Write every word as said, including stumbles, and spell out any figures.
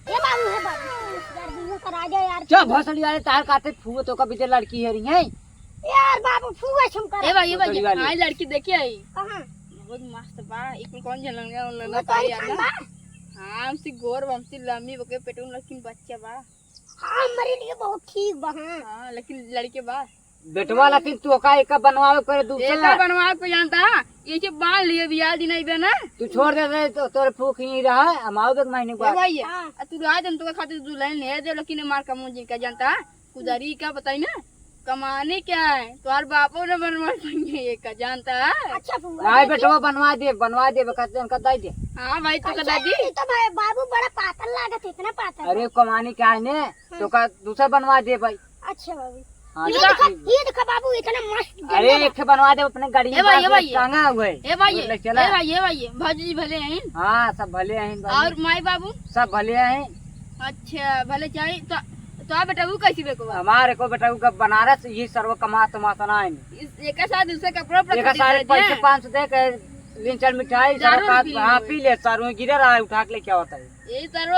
ए बाबू, हे बाबू, यार, दुइयो करा दे यार। चुप भोसड़ी वाले, तार काते फुआ तो का बीते लड़की है रही है। यार बाबू, फुआ छम कर। ए भाई, ए भाई, भोसड़ी वाले। हाँ, लड़की देखी आई। कहाँ? बहुत मस्त बा। एक कौन झलंगा उलंगा वो तो पाई खान आना। बा। हाँ, हमसे गोर बा, हमसे लंबी बा, ओके पेटू में लेकिन बच्चा बा। हाँ, हमरे लिए बहुत ठीक बा, हाँ। हाँ, लेकिन लड़के बा। बेटवा, लेकिन तू का एक बनवावे करे दूसरा। एक बनवावे को जानता, ये के बांध लिए बियाह दिन अइबे ना। तू छोड़ दे रे, तो तोरे फूक ही रहा, हम आओ देख महीने ए बाद। भाई, हाँ। आ तू रहा जन तो खातिर दुल्हन ले दे, लेकिन मार कमो जी का जानता, कुदारी का बताई ना, कमाने क्या है, तोहार बापो ने बनवा संगे ये का जानता है। अच्छा फुआ, भाई देखिए। बेटवा बनवा दे, बनवा दे, बकत जन का दे दे। हाँ भाई, तो का अच्छा, दादी? ये तो भाई बाबू बड़ा पातर लागत है, इतना पातर। अरे कमाने क्या है ने, हाँ। तो का दूसरा बनवा दे भाई। अच्छा बाबू। हाँ, ये तो देखा, ठीक। ये देखा बाबू, इतना मस्त अरे, जंगल है। एक ठे बनवा दे अपने गाड़ी ए में भाई, ए बांध के भाई। टांगा हुए। ए भाई, और ले चला। ए भाई, ए भाई, भौजी भले हैं। हाँ, सब भले हैं बाबू। और माई बाबू? सब भले हैं। अच्छा, भले चाही तो, तो आ बेटा, वो कैसी बेको बा? हमारे को बेटा, वो बनारस, ये सर्व कमा तमाशा ना है। इस, एक साथ दूसरे कपड़ा उपड़ा एक खरीद सारे ले पैसे जे। पाँच सौ दे के, लीन चार मिठाई, दारू सर्व का, पी हाँ, ले। पी ले, सर्व गिरे रहा है, उठा के लेके आवता है। यही सर्व